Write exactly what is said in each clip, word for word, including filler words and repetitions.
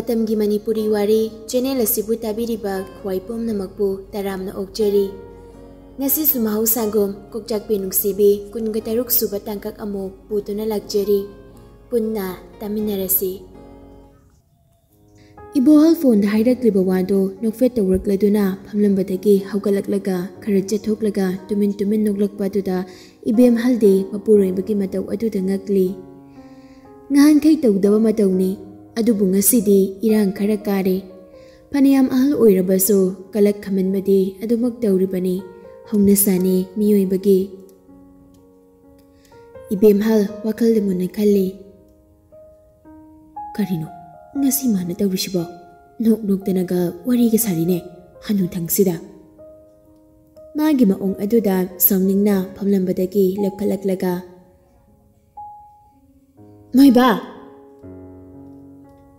ꯃꯇꯝꯒꯤ ꯃꯅꯤꯄꯨꯔꯤ ꯋꯥꯔꯤ ꯆꯦꯅꯦꯜ ꯑꯁꯤꯕꯨ ꯇꯥꯕꯤꯔꯤꯕ ꯈ꯭ꯋꯥꯏ ꯄꯨꯝꯅꯃꯛꯄꯨ ꯇꯔꯥꯝꯅ ꯑꯣꯛꯆꯔꯤ꯫ ꯉꯁꯤꯁꯨ ꯃꯍꯧꯁꯥꯒꯨꯝ ꯀꯣꯛꯆꯥꯛꯄꯤ ꯅꯨꯡꯁꯤꯕꯤ ꯀꯨꯟꯒ ꯇꯔꯨꯛ ꯁꯨꯕ ꯇꯥꯡꯀꯛ ꯑꯃꯨꯛ ꯄꯨꯗꯨꯅ ꯂꯥꯛꯆꯔꯤ꯫ ꯄꯨꯟꯅ ꯇꯥꯃꯤꯟꯅꯔꯁꯤ꯫ ꯏꯕꯣꯍꯜ ꯐꯣꯟꯗ ꯍꯥꯏꯔꯛꯂꯤꯕ ꯋꯥꯗꯨ ꯅꯣꯛꯐꯦꯠ ꯇꯧꯔꯛꯂꯗꯨꯅ ꯐꯝꯂꯝꯕꯗꯒꯤ ꯍꯧꯒꯠꯂꯛꯂꯒ ꯈꯔ ꯆꯠꯊꯣꯛꯂꯒ ꯇꯨꯃꯤꯟ ꯇꯨꯃꯤꯟ ꯅꯣꯛꯂꯛꯄ ꯑꯗꯨꯗ ꯏꯕꯦꯝꯍꯜꯗꯤ ꯃꯄꯨꯔꯣꯏꯕꯒꯤ ꯃꯇꯧ ꯑꯗꯨꯗ ꯉꯛꯂꯤ꯫ ꯉꯍꯥꯟꯈꯩ ꯇꯧꯗꯕ ꯃꯇꯧꯅꯤ, ꯑꯗꯨꯕꯨ ꯉꯁꯤꯗꯤ ꯏꯔꯥꯡ ꯈꯔ ꯀꯥꯔꯦ꯫ ꯐꯅꯌꯥꯝ ꯑꯍꯜ ꯑꯣꯏꯔꯕꯁꯨ ꯀꯂꯛ ꯈꯝꯍꯟꯕꯗꯤ ꯑꯗꯨꯃꯛ ꯇꯧꯔꯤꯕꯅꯤ, ꯍꯧꯅꯁꯥꯅꯤ ꯃꯤꯑꯣꯏꯕꯒꯤ꯫ ꯏꯕꯦꯝꯍꯜ ꯋꯥꯈꯜꯗ ꯃꯨꯟꯅ ꯈꯜꯂꯤ꯫ ꯀꯔꯤꯅꯣ ꯉꯁꯤ ꯃꯥꯅ ꯇꯧꯔꯤꯁꯤꯕꯣ? ꯅꯣꯛ ꯅꯣꯛꯇꯅꯒ ꯋꯥꯔꯤꯒ ꯁꯥꯔꯤꯅꯦ ꯍꯅꯨꯊꯪꯁꯤꯗ꯫ ꯃꯥꯒꯤ ꯃꯑꯣꯡ ꯑꯗꯨꯗ ꯁꯥꯎꯅꯤꯡꯅ ꯐꯝꯂꯝꯕꯗꯒꯤ ꯂꯦꯞꯈꯠꯂꯛꯂꯒ, "ꯃꯣꯏꯕꯥ!"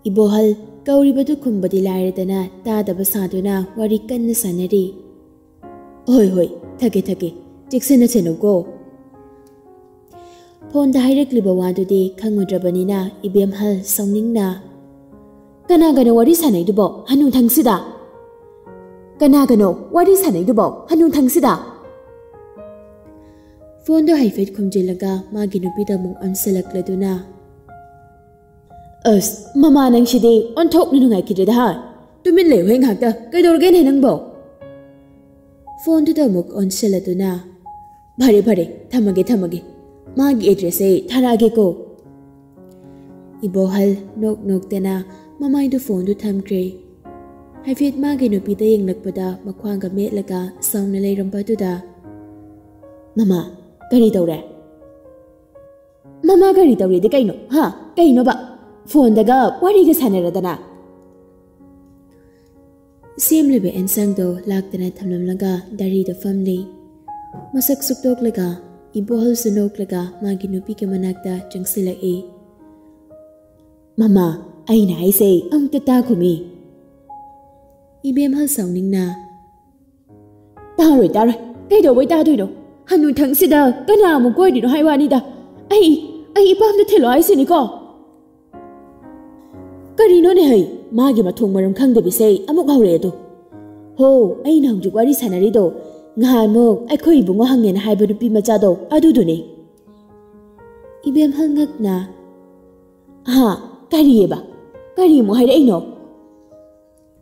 ꯏꯕꯣꯍꯜ ꯀꯧꯔꯤꯕꯗꯨ ꯈꯨꯝꯕꯗꯤ ꯂꯥꯏꯔꯗꯅ ꯇꯥꯗꯕ ꯁꯥꯗꯨꯅ ꯋꯥꯔꯤ ꯀꯟꯅ ꯁꯥꯟꯅꯔꯤ꯫ "ꯍꯣꯏ, ꯍꯣꯏ, ꯊꯛꯀꯦ, ꯊꯛꯀꯦ, ꯆꯦꯛꯁꯤꯟꯅ ꯁꯦꯟꯅꯧꯀꯣ꯫" ꯐꯣꯟꯗ ꯍꯥꯏꯔꯛꯂꯤꯕ ꯋꯥꯗꯨꯗꯤ ꯈꯪꯉꯨꯗ꯭ꯔꯕꯅꯤꯅ ꯏꯕꯦꯝꯍꯜ ꯁꯥꯎꯅꯤꯡꯅ, "ꯀꯅꯥꯒꯅꯣ ꯋꯥꯔꯤ ꯁꯥꯟꯅꯩꯗꯨꯕꯣ ꯍꯅꯨꯊꯪꯁꯤꯗ? ꯀꯅꯥꯒꯅꯣ ꯋꯥꯔꯤ ꯁꯥꯟꯅꯩꯗꯨꯕꯣ ꯍꯅꯨꯊꯪꯁꯤꯗ?" ꯐꯣꯟꯗꯣ ꯍꯥꯏꯐꯦꯠ ꯈꯨꯝꯖꯤꯜꯂꯒ ꯃꯥꯒꯤ ꯅꯨꯄꯤꯗ ꯑꯃꯨꯛ ꯑꯣꯟꯁꯤꯜꯂꯛꯂꯗꯨꯅ, "ꯑꯁ, ꯃꯃꯥ ꯅꯪꯁꯤꯗꯤ ꯑꯣꯟꯊꯣꯛꯅ ꯅꯨꯡꯉꯥꯏꯈꯤꯗ꯭ꯔꯦꯗ ꯍꯥ꯫ ꯇꯨꯃꯤꯟ ꯂꯩꯌꯨꯍꯦ ꯉꯥꯏꯍꯥꯛꯇ, ꯀꯩꯗꯧꯔꯒꯦꯅꯦ ꯅꯪꯕꯣ?" ꯐꯣꯟꯗꯨꯗ ꯑꯃꯨꯛ ꯑꯣꯟꯁꯤꯜꯂꯗꯨꯅ, "ꯐꯔꯦ, ꯐꯔꯦ, ꯊꯝꯃꯒꯦ, ꯊꯝꯃꯒꯦ꯫ ꯃꯥꯒꯤ ꯑꯦꯗ꯭ꯔꯦꯁꯁꯦ ꯊꯥꯔꯛꯑꯒꯦꯀꯣ꯫" ꯏꯕꯣꯍꯜ ꯅꯣꯛ ꯅꯣꯛꯇꯅ ꯃꯃꯥꯏꯗꯨ ꯐꯣꯟꯗꯨ ꯊꯝꯈ꯭ꯔꯦ꯫ ꯍꯥꯏꯐꯦꯠ ꯃꯥꯒꯤ ꯅꯨꯄꯤꯗ ꯌꯦꯡꯂꯛꯄꯗ ꯃꯈ꯭ꯋꯥꯡꯒ ꯃꯦꯠꯂꯒ ꯁꯥꯎꯅ ꯂꯩꯔꯝꯕꯗꯨꯗ, "ꯃꯃꯥ, ꯀꯔꯤ ꯇꯧꯔꯦ?" "ꯃꯃꯥ ꯀꯔꯤ ꯇꯧꯔꯦꯗꯤ ꯀꯩꯅꯣ? ꯍꯥ? ꯀꯩꯅꯣꯕ? ꯐꯣꯟꯗꯒ ꯋꯥꯔꯤꯒ ꯁꯥꯟꯅꯔꯗꯅ?" ꯁꯦꯝꯂꯤꯕ ꯑꯦꯟꯁꯥꯡꯗꯣ ꯂꯥꯛꯇꯅ ꯊꯝꯂꯝꯂꯒ ꯗꯥꯏꯔꯤꯗ ꯐꯝꯂꯤ꯫ ꯃꯁꯛ ꯁꯨꯛꯇꯣꯛꯂꯒ ꯏꯕꯣꯍꯜꯁꯨ ꯅꯣꯛꯂꯒ ꯃꯥꯒꯤ ꯅꯨꯄꯤꯒꯤ ꯃꯅꯥꯛꯇ ꯆꯪꯁꯤꯜꯂꯛꯏ꯫ "ꯃꯃꯥ, ꯑꯩꯅ ꯍꯥꯏꯁꯦ ꯑꯃꯨꯛꯇ ꯇꯥꯈꯨꯃꯤ꯫" ꯏꯕꯦꯝꯍꯜ ꯁꯥꯎꯅꯤꯡꯅ, "ꯇꯥꯔꯣꯏ, ꯇꯥꯔꯣꯏ꯫ ꯀꯩꯗꯧꯕꯩ ꯇꯥꯗꯣꯏꯅꯣ? ꯍꯅꯨꯊꯪꯁꯤꯗ ꯀꯅꯥ ꯑꯃꯨꯛ ꯀꯣꯏꯔꯤꯅꯣ ꯍꯥꯏ ꯋꯥꯅꯤꯗ꯫ ꯑꯩ, ꯑꯩ ꯏꯄꯥꯝꯗ ꯊꯤꯜꯂꯣ ꯍꯥꯏꯁꯤꯅꯤꯀꯣ꯫" ꯀꯔꯤꯅꯣꯅꯦ ꯍꯩ? ꯃꯥꯒꯤ ꯃꯊꯣꯡ ꯃꯔꯝ ꯈꯪꯗꯕꯤꯁꯦ ꯑꯩ ꯑꯃꯨꯛ ꯍꯧꯔꯛꯑꯦ ꯑꯗꯣ꯫ ꯍꯣ, ꯑꯩꯅ ꯍꯧꯖꯤꯛ ꯋꯥꯔꯤ ꯁꯥꯟꯅꯔꯤꯗꯣ ꯅꯍꯥꯟꯃꯨꯛ ꯑꯩꯈꯣꯏ ꯏꯕꯨꯡꯉꯣ ꯍꯪꯉꯦꯅ ꯍꯥꯏꯕ ꯅꯨꯄꯤ ꯃꯆꯥꯗꯣ ꯑꯗꯨꯗꯨꯅꯦ꯫ ꯏꯕꯦꯝꯍꯜ ꯉꯛꯅ, "ꯍꯥ? ꯀꯔꯤꯑꯕ? ꯀꯔꯤ ꯑꯃꯨꯛ ꯍꯥꯏꯔꯛꯏꯅꯣ?"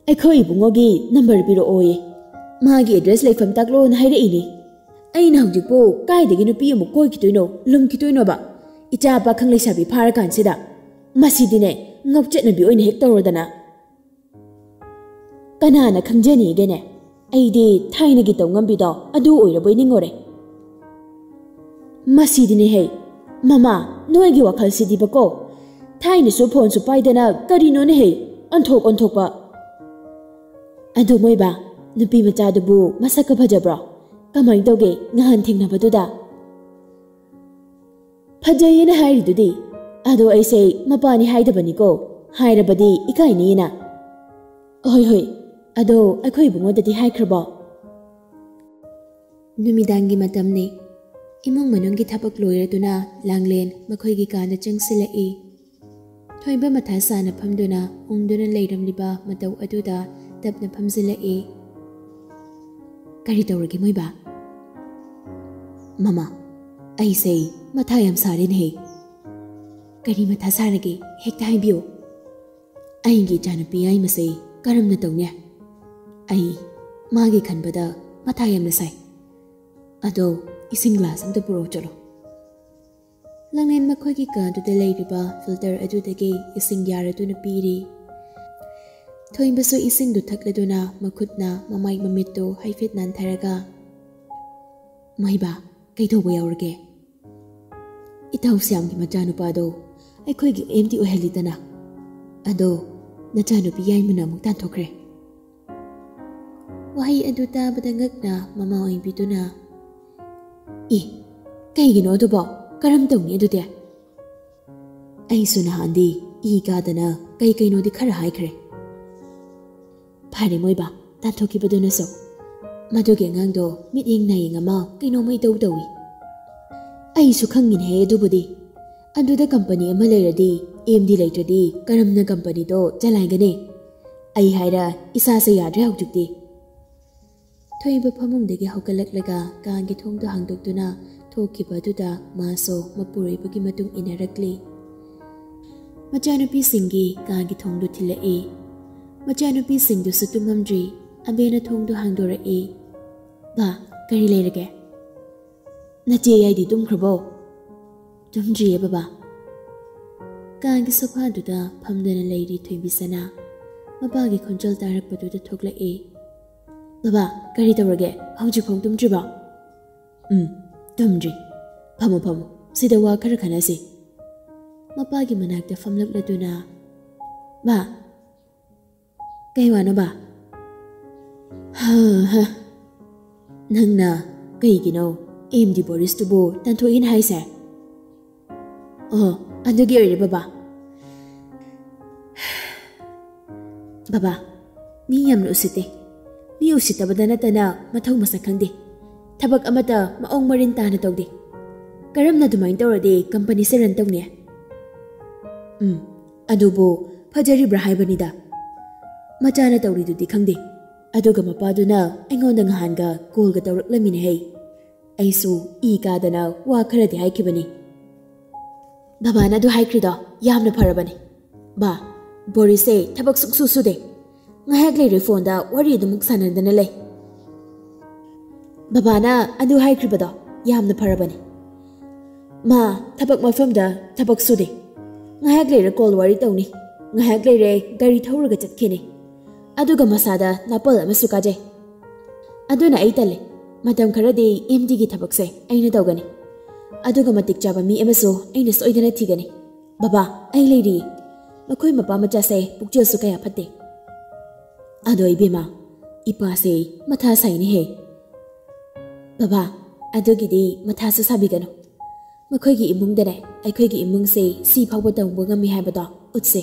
"ꯑꯩꯈꯣꯏ ꯏꯕꯨꯡꯉꯣꯒꯤ ꯅꯝꯕꯔ ꯄꯤꯔꯛꯑꯣꯌꯦ꯫ ꯃꯥꯒꯤ ꯑꯦꯗ꯭ꯔꯦꯁ ꯂꯩꯐꯝ ꯇꯥꯛꯂꯛꯑꯣꯅ ꯍꯥꯏꯔꯛꯏꯅꯦ꯫ ꯑꯩꯅ ꯍꯧꯖꯤꯛꯄꯨ ꯀꯥꯏꯗꯒꯤ ꯅꯨꯄꯤ ꯑꯃꯨꯛ ꯀꯣꯏꯈꯤꯗꯣꯏꯅꯣ, ꯂꯨꯝꯈꯤꯗꯣꯏꯅꯣꯕ? ꯏꯆꯥ ꯄꯥꯈꯪ ꯂꯩꯁꯥꯕꯤ ꯐꯥꯔꯀꯥꯟꯁꯤꯗ꯫ ꯃꯁꯤꯗꯤꯅꯦ, ꯉꯥꯎꯆꯠꯅꯕꯤ ꯑꯣꯏꯅ ꯍꯦꯛ ꯇꯧꯔꯗꯅ꯫ ꯀꯅꯥꯅ ꯈꯪꯖꯅꯤꯒꯦꯅꯦ? ꯑꯩꯗꯤ ꯊꯥꯏꯅꯒꯤ ꯇꯧ ꯉꯝꯕꯤꯗꯣ ꯑꯗꯨ ꯑꯣꯏꯔꯕꯣꯏ ꯅꯤꯡꯉꯨꯔꯦ꯫ ꯃꯁꯤꯗꯤꯅꯦ ꯍꯦ, ꯃꯃꯥ, ꯅꯣꯏꯒꯤ ꯋꯥꯈꯜꯁꯤꯗꯤꯕꯀꯣ꯫ ꯊꯥꯏꯅꯁꯨ ꯐꯣꯟꯁꯨ ꯄꯥꯏꯗꯅ ꯀꯔꯤꯅꯣꯅꯦ ꯍꯦ, ꯑꯣꯟꯊꯣꯛ ꯑꯣꯟꯊꯣꯛꯄ꯫ ꯑꯗꯨ ꯃꯣꯏꯕꯥ, ꯅꯨꯄꯤ ꯃꯆꯥꯗꯨꯕꯨ ꯃꯁꯛꯀ ꯐꯖꯕ꯭ꯔꯣ? ꯀꯃꯥꯏꯅ ꯇꯧꯒꯦ ꯉꯍꯥꯟ ꯊꯦꯡꯅꯕꯗꯨꯗ?" "ꯐꯖꯩꯌꯦꯅ ꯍꯥꯏꯔꯤꯗꯨꯗꯤ꯫ ꯑꯗꯣ ꯑꯩꯁꯦ ꯃꯄꯥꯅꯤ ꯍꯥꯏꯗꯕꯅꯤꯀꯣ, ꯍꯥꯏꯔꯕꯗꯤ ꯏꯀꯥꯏꯅꯤꯅ꯫ ꯍꯣꯏ, ꯍꯣꯏ, ꯑꯗꯣ ꯑꯩꯈꯣꯏ ꯏꯕꯨꯡꯉꯣꯗꯗꯤ ꯍꯥꯏꯈ꯭ꯔꯕꯣ?" ꯅꯨꯃꯤꯗꯥꯡꯒꯤ ꯃꯇꯝꯅꯤ꯫ ꯏꯃꯨꯡ ꯃꯅꯨꯡꯒꯤ ꯊꯕꯛ ꯂꯣꯏꯔꯗꯨꯅ ꯂꯥꯡꯂꯦꯟ ꯃꯈꯣꯏꯒꯤ ꯀꯥꯗ ꯆꯪꯁꯤꯜꯂꯛꯏ꯫ ꯊꯣꯏꯕ ꯃꯊꯥ ꯁꯥꯅ ꯐꯝꯗꯨꯅ ꯎꯪꯗꯨꯅ ꯂꯩꯔꯝꯂꯤꯕ ꯃꯇꯧ ꯑꯗꯨꯗ ꯇꯞꯅ ꯐꯝꯖꯤꯜꯂꯛꯏ꯫ "ꯀꯔꯤ ꯇꯧꯔꯒꯦ ꯃꯣꯏꯕꯥ?" "ꯃꯃꯥ, ꯑꯩꯁꯦ ꯃꯊꯥ ꯌꯥꯝ ꯁꯥꯔꯦꯅꯦꯍꯦ꯫" "ꯀꯔꯤ ꯃꯊꯥ ꯁꯥꯔꯒꯦ? ꯍꯦꯛꯇ ꯍꯥꯏꯕꯤꯌꯨ꯫" "ꯑꯩꯒꯤ ꯏꯆꯥꯅꯨꯄꯤ ꯌꯥꯏꯃꯁꯦ ꯀꯔꯝꯅ ꯇꯧꯅꯤ? ꯑꯩ ꯃꯥꯒꯤ ꯈꯟꯕꯗ ꯃꯊꯥ ꯌꯥꯝꯅ ꯁꯥꯏ꯫ ꯑꯗꯣ ꯏꯁꯤꯡ ꯒ꯭ꯂꯥꯁ ꯑꯝꯇ ꯄꯨꯔꯛꯑꯣ ꯆꯠꯂꯣ꯫" ꯂꯥꯡꯂꯦꯟ ꯃꯈꯣꯏꯒꯤ ꯀꯥꯗꯨꯗ ꯂꯩꯔꯤꯕ ꯐꯤꯜꯇꯔ ꯑꯗꯨꯗꯒꯤ ꯏꯁꯤꯡ ꯌꯥꯔꯗꯨꯅ ꯄꯤꯔꯤ꯫ ꯊꯣꯏꯕꯁꯨ ꯏꯁꯤꯡꯗꯨ ꯊꯛꯂꯗꯨꯅ ꯃꯈꯨꯠꯅ ꯃꯃꯥꯏ ꯃꯃꯤꯠꯇꯨ ꯍꯥꯏꯐꯦꯠ ꯅꯥꯟꯊꯔꯒ, "ꯃꯣꯏꯕꯥ, ꯀꯩꯗꯧꯕ ꯌꯥꯎꯔꯒꯦ?" "ꯏꯇꯥꯎ ꯁ꯭ꯌꯥꯝꯒꯤ ꯃꯆꯥꯅꯨꯄꯥꯗꯣ ꯑꯩꯈꯣꯏꯒꯤ ꯑꯦꯝ ꯗꯤ ꯑꯣꯏꯍꯜꯂꯤꯗꯅ꯫ ꯑꯗꯣ ꯅꯆꯥꯅꯨꯄꯤ ꯌꯥꯏꯃꯅ ꯑꯃꯨꯛ ꯇꯥꯟꯊꯣꯛꯈ꯭ꯔꯦ꯫" ꯋꯥꯍꯩ ꯑꯗꯨ ꯇꯥꯕꯗ ꯉꯛꯅ ꯃꯃꯥ ꯑꯣꯏꯕꯤꯗꯨꯅ, "ꯏ, ꯀꯩꯒꯤꯅꯣ ꯑꯗꯨꯕꯣ? ꯀꯔꯝ ꯇꯧꯅꯤ ꯑꯗꯨꯗꯤ?" "ꯑꯩꯁꯨ ꯅꯍꯥꯟꯗꯤ ꯏ ꯀꯥꯗꯅ ꯀꯩ ꯀꯩꯅꯣꯗꯤ ꯈꯔ ꯍꯥꯏꯈ꯭ꯔꯦ꯫" "ꯐꯔꯦ ꯃꯣꯏꯕꯥ, ꯇꯥꯟꯊꯣꯛꯈꯤꯕꯗꯨꯅꯁꯨ꯫ ꯃꯗꯨꯒꯤ ꯑꯉꯥꯡꯗꯣ ꯃꯤꯠꯌꯦꯡ ꯅꯥꯌꯦꯡ ꯑꯃ ꯀꯩꯅꯣꯝꯃ ꯏꯇꯧ ꯇꯧꯏ꯫" "ꯑꯩꯁꯨ ꯈꯪꯉꯤꯅꯦꯍꯦ ꯑꯗꯨꯕꯨꯗꯤ꯫ ꯑꯗꯨꯗ ꯀꯝꯄꯅꯤ ꯑꯃ ꯂꯩꯔꯗꯤ, ꯑꯦꯝ ꯗꯤ ꯂꯩꯇ꯭ꯔꯗꯤ ꯀꯔꯝꯅ ꯀꯝꯄꯅꯤꯗꯣ ꯆꯂꯥꯏꯒꯅꯤ? ꯑꯩ ꯍꯥꯏꯔ ꯏꯁꯥꯁꯦ ꯌꯥꯗ꯭ꯔꯦ ꯍꯧꯖꯤꯛꯇꯤ꯫ ꯊꯣꯏꯕ ꯐꯃꯨꯡꯗꯒꯤ ꯍꯧꯒꯠꯂꯛꯂꯒ ꯀꯥꯒꯤ ꯊꯣꯡꯗꯣ ꯍꯥꯡꯗꯣꯛꯇꯨꯅ ꯊꯣꯛꯈꯤꯕ ꯑꯗꯨꯗ ꯃꯥꯁꯨ ꯃꯄꯨꯔꯣꯏꯕꯒꯤ ꯃꯇꯨꯡ ꯏꯟꯅꯔꯛꯂꯤ꯫ ꯃꯆꯥꯅꯨꯄꯤꯁꯤꯡꯒꯤ ꯀꯥꯒꯤ ꯊꯣꯡꯗꯣ ꯊꯤꯜꯂꯛꯏ꯫ ꯃꯆꯥꯅꯨꯄꯤꯁꯤꯡꯗꯨꯁꯨ ꯇꯨꯝꯃꯝꯗ꯭ꯔꯤ꯫ ꯑꯕꯦꯅ ꯊꯣꯡꯗꯣ ꯍꯥꯡꯗꯣꯔꯛꯏ꯫ "ꯕꯥ, ꯀꯔꯤ ꯂꯩꯔꯒꯦ? ꯅꯆꯦ ꯌꯥꯏꯗꯤ ꯇꯨꯝꯈ꯭ꯔꯕꯣ?" "ꯇꯨꯝꯗ꯭ꯔꯤꯌꯦ ꯕꯕꯥ꯫" ꯀꯥꯒꯤ ꯁꯣꯐꯥꯗꯨꯗ ꯐꯝꯗꯨꯅ ꯂꯩꯔꯤ ꯊꯣꯏꯕꯤꯁꯅꯥ꯫ ꯃꯄꯥꯒꯤ ꯈꯣꯟꯖꯦꯜ ꯇꯥꯔꯛꯄꯗꯨꯗ ꯊꯣꯛꯂꯛꯏ꯫ "ꯕꯕꯥ, ꯀꯔꯤ ꯇꯧꯔꯒꯦ? ꯍꯧꯖꯤꯛꯐꯥꯎ ꯇꯨꯝꯗ꯭ꯔꯤꯕꯣ?" "ꯎꯝ, ꯇꯨꯝꯗ꯭ꯔꯤ꯫ ꯐꯝꯃꯨ, ꯐꯝꯃꯨ꯫ ꯁꯤꯗ ꯋꯥ ꯈꯔ ꯈꯟꯅꯁꯤ꯫" ꯃꯄꯥꯒꯤ ꯃꯅꯥꯛꯇ ꯐꯝꯂꯛꯂꯗꯨꯅ, "ꯕꯥ꯫" "ꯀꯩ ꯋꯥꯅꯣ ꯕꯥ?" "ꯍꯥ, ꯍꯥ꯫ ꯅꯪꯅ ꯀꯩꯒꯤꯅꯣ ꯑꯦꯝ ꯗꯤ ꯕꯣꯔꯤꯁꯇꯨꯕꯨ ꯇꯥꯟꯊꯣꯛꯏꯅ ꯍꯥꯏꯁꯦ?" "ꯑꯣ, ꯑꯗꯨꯒꯤ ꯑꯣꯏꯔꯦ ꯕꯕꯥ꯫" "ꯕꯕꯥ, ꯃꯤ ꯌꯥꯝꯅ ꯎꯁꯤꯠꯇꯦ꯫ ꯃꯤ ꯎꯁꯤꯠꯇꯕꯗ ꯅꯠꯇꯅ ꯃꯊꯧ ꯃꯁꯛ ꯈꯪꯗꯦ꯫ ꯊꯕꯛ ꯑꯃꯠꯇ ꯃꯑꯣꯡ ꯃꯔꯤꯟ ꯇꯥꯅ ꯇꯧꯗꯦ꯫ ꯀꯔꯝꯅ ꯑꯗꯨꯃꯥꯏꯅ ꯇꯧꯔꯗꯤ ꯀꯝꯄꯅꯤꯁꯦ ꯔꯟ ꯇꯧꯅꯤ?" "ꯎꯝ, ꯑꯗꯨꯕꯨ ꯐꯖꯔꯤꯕ꯭ꯔꯥ ꯍꯥꯏꯕꯅꯤꯗ꯫ ꯃꯆꯥꯅ ꯇꯧꯔꯤꯗꯨꯗꯤ ꯈꯪꯗꯦ꯫ ꯑꯗꯨꯒ ꯃꯄꯥꯗꯨꯅ ꯑꯩꯉꯣꯟꯗ ꯉꯍꯥꯟꯒ ꯀꯣꯜꯒ ꯇꯧꯔꯛꯂꯝꯃꯤꯅꯦ ꯍꯩ꯫ ꯑꯩꯁꯨ ꯏ ꯀꯥꯗꯅ ꯋꯥ ꯈꯔꯗꯤ ꯍꯥꯏꯈꯤꯕꯅꯤ꯫" "ꯕꯕꯥꯅ ꯑꯗꯨ ꯍꯥꯏꯈ꯭ꯔꯤꯗꯣ ꯌꯥꯝꯅ ꯐꯔꯕꯅꯤ꯫ ꯕꯥ, ꯕꯣꯔꯤꯁꯁꯦ ꯊꯕꯛ ꯁꯨꯛꯁꯨ ꯁꯨꯗꯦ꯫ ꯉꯥꯏꯍꯥꯛ ꯂꯩꯔꯦ ꯐꯣꯟꯗ ꯋꯥꯔꯤ ꯑꯗꯨꯃꯛ ꯁꯥꯟꯅꯗꯅ ꯂꯩ꯫" "ꯕꯕꯥꯅ ꯑꯗꯨ ꯍꯥꯏꯈ꯭ꯔꯤꯕꯗꯣ ꯌꯥꯝꯅ ꯐꯔꯕꯅꯤ꯫ ꯃꯥ ꯊꯕꯛ ꯃꯐꯝꯗ ꯊꯕꯛ ꯁꯨꯗꯦ꯫ ꯉꯥꯏꯍꯥꯛ ꯂꯩꯔ ꯀꯣꯜ ꯋꯥꯔꯤ ꯇꯧꯅꯤ꯫ ꯉꯥꯏꯍꯥꯛ ꯂꯩꯔꯦ ꯒꯥꯔꯤ ꯊꯧꯔꯒ ꯆꯠꯈꯤꯅꯤ꯫ ꯑꯗꯨꯒ ꯃꯁꯥꯗ ꯅꯥꯄꯜ ꯑꯃꯁꯨ ꯀꯥꯖꯩ꯫ ꯑꯗꯨꯅ ꯑꯩ ꯇꯜꯂꯦ꯫ ꯃꯇꯝ ꯈꯔꯗꯤ ꯑꯦꯝ ꯗꯤꯒꯤ ꯊꯕꯛꯁꯦ ꯑꯩꯅ ꯇꯧꯒꯅꯤ꯫ ꯑꯗꯨꯒ ꯃꯇꯤꯛ ꯆꯥꯕ ꯃꯤ ꯑꯃꯁꯨ ꯑꯩꯅ ꯁꯣꯏꯗꯅ ꯊꯤꯒꯅꯤ꯫ ꯕꯕꯥ, ꯑꯩ ꯂꯩꯔꯤ꯫ ꯃꯈꯣꯏ ꯃꯄꯥ ꯃꯆꯥꯁꯦ ꯄꯨꯛꯆꯦꯜꯁꯨ ꯀꯌꯥ ꯐꯠꯇꯦ꯫" "ꯑꯗꯣ ꯏꯕꯦꯝꯃ, ꯏꯄꯥꯁꯦ ꯃꯊꯥ ꯁꯥꯏꯅꯦꯍꯦ꯫" "ꯕꯕꯥ, ꯑꯗꯨꯒꯤꯗꯤ ꯃꯊꯥꯁꯨ ꯁꯥꯕꯤꯒꯅꯨ꯫ ꯃꯈꯣꯏꯒꯤ ꯏꯃꯨꯡꯗꯅꯦ ꯑꯩꯈꯣꯏꯒꯤ ꯏꯃꯨꯡꯁꯦ ꯁꯤ ꯐꯥꯎꯕ ꯇꯧꯕ ꯉꯝꯃꯤ ꯍꯥꯏꯕꯗꯣ ꯎꯠꯁꯦ꯫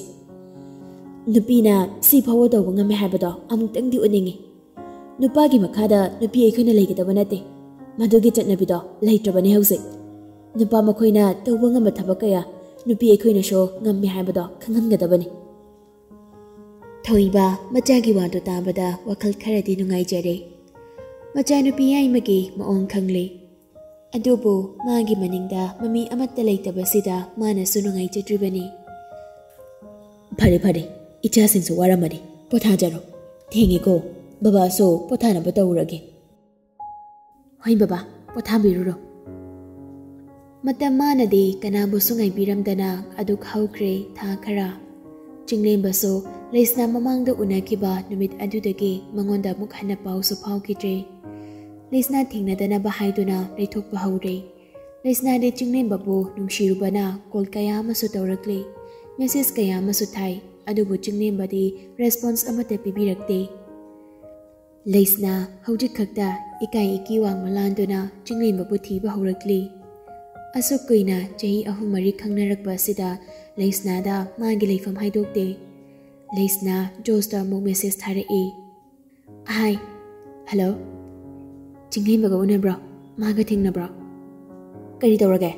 ꯅꯨꯄꯤꯅ ꯁꯤ ꯐꯥꯎꯕ ꯇꯧꯕ ꯉꯝꯃꯤ ꯍꯥꯏꯕꯗꯣ ꯑꯃꯨꯛꯇꯪꯗꯤ ꯎꯠꯅꯤꯡꯉꯤ꯫ ꯅꯨꯄꯥꯒꯤ ꯃꯈꯥꯗ ꯅꯨꯄꯤ ꯑꯩꯈꯣꯏꯅ ꯂꯩꯒꯗꯕ ꯅꯠꯇꯦ꯫ ꯃꯗꯨꯒꯤ ꯆꯠꯅꯕꯤꯗꯣ ꯂꯩꯇ꯭ꯔꯕꯅꯦ ꯍꯧꯖꯤꯛ꯫" ꯅꯨꯄꯥ ꯃꯈꯣꯏꯅ ꯇꯧꯕ ꯉꯝꯕ ꯊꯕꯛ ꯀꯌꯥ ꯅꯨꯄꯤ ꯑꯩꯈꯣꯏꯅꯁꯨ ꯉꯝꯃꯤ ꯍꯥꯏꯕꯗꯣ ꯈꯪꯍꯟꯒꯗꯕꯅꯤ꯫ ꯊꯣꯏꯕ ꯃꯆꯥꯒꯤ ꯋꯥꯗꯨ ꯇꯥꯕꯗ ꯋꯥꯈꯜ ꯈꯔꯗꯤ ꯅꯨꯡꯉꯥꯏꯖꯔꯦ꯫ ꯃꯆꯥꯅꯨꯄꯤ ꯌꯥꯏꯃꯒꯤ ꯃꯑꯣꯡ ꯈꯪꯂꯦ꯫ ꯑꯗꯨꯕꯨ ꯃꯥꯒꯤ ꯃꯅꯤꯡꯗ ꯃꯃꯤ ꯑꯃꯠꯇ ꯂꯩꯇꯕꯁꯤꯗ ꯃꯥꯅꯁꯨ ꯅꯨꯡꯉꯥꯏꯖꯗ꯭ꯔꯤꯕꯅꯤ꯫ "ꯐꯔꯦ ꯐꯔꯦ, ꯏꯆꯥꯁꯤꯡꯁꯨ ꯋꯥꯔꯝꯃꯅꯤ, ꯄꯣꯊꯥꯖꯔꯣ꯫ ꯊꯦꯡꯉꯦꯀꯣ, ꯕꯕꯥꯁꯨ ꯄꯣꯊꯥꯅꯕ ꯇꯧꯔꯒꯦ꯫" "ꯍꯣꯏ ꯕꯕꯥ, ꯄꯣꯊꯥꯕꯤꯔꯨꯔꯣ꯫" ꯃꯇꯝ ꯃꯥꯅꯗꯤ ꯀꯅꯥꯕꯨꯁꯨ ꯉꯥꯏꯕꯤꯔꯝꯗꯅ ꯑꯗꯨꯛ ꯍꯧꯈ꯭ꯔꯦ ꯊꯥ ꯈꯔ꯫ ꯆꯤꯡꯂꯦꯝꯕꯁꯨ ꯂꯩꯁꯅꯥ ꯃꯃꯥꯡꯗ ꯎꯅꯈꯤꯕ ꯅꯨꯃꯤꯠ ꯑꯗꯨꯗꯒꯤ ꯃꯉꯣꯟꯗ ꯑꯃꯨꯛ ꯍꯟꯅ ꯄꯥꯎꯁꯨ ꯐꯥꯎꯈꯤꯗ꯭ꯔꯦ꯫ ꯂꯩꯁꯅꯥ ꯊꯦꯡꯅꯗꯅꯕ ꯍꯥꯏꯗꯨꯅ ꯂꯩꯊꯣꯛꯄ ꯍꯧꯔꯦ꯫ ꯂꯩꯁꯅꯥꯗꯤ ꯆꯤꯡꯂꯦꯝꯕꯕꯨ ꯅꯨꯡꯁꯤꯔꯨꯕꯅ ꯀꯣꯜ ꯀꯌꯥ ꯑꯃꯁꯨ ꯇꯧꯔꯛꯂꯦ, ꯃꯦꯁꯦꯖ ꯀꯌꯥ ꯑꯃꯁꯨ ꯊꯥꯏ, ꯑꯗꯨꯕꯨ ꯆꯤꯡꯂꯦꯝꯕꯗꯤ ꯔꯦꯁꯄꯣꯟꯁ ꯑꯃꯠꯇ ꯄꯤꯕꯤꯔꯛꯇꯦ꯫ ꯂꯩꯁꯅꯥ ꯍꯧꯖꯤꯛ ꯈꯛꯇ ꯏꯀꯥꯏ ꯏꯀꯤ ꯋꯥꯡꯃ ꯂꯥꯟꯗꯨꯅ ꯆꯤꯡꯂꯦꯝꯕꯕꯨ ꯊꯤꯕ ꯍꯧꯔꯛꯂꯤ꯫ ꯑꯁꯨꯛ ꯀꯨꯏꯅ ꯆꯍꯤ ꯑꯍꯨꯝ ꯃꯔꯤ ꯈꯪꯅꯔꯛꯄ ꯑꯁꯤꯗ ꯂꯩꯁꯅꯥꯗ ꯃꯥꯒꯤ ꯂꯩꯐꯝ ꯍꯥꯏꯗꯣꯛꯇꯦ꯫ ꯂꯩꯁꯅꯥ ꯖꯣꯁꯇ ꯑꯃꯨꯛ ꯃꯦꯁꯦꯖ ꯊꯥꯔꯛꯏ꯫ "ꯍꯥꯏ, ꯍꯜꯂꯣ, ꯆꯤꯡꯂꯦꯝꯕꯒ ꯎꯅꯕ꯭ꯔꯣ? ꯃꯥꯒ ꯊꯦꯡꯅꯕ꯭ꯔꯣ? ꯀꯔꯤ ꯇꯧꯔꯒꯦ?"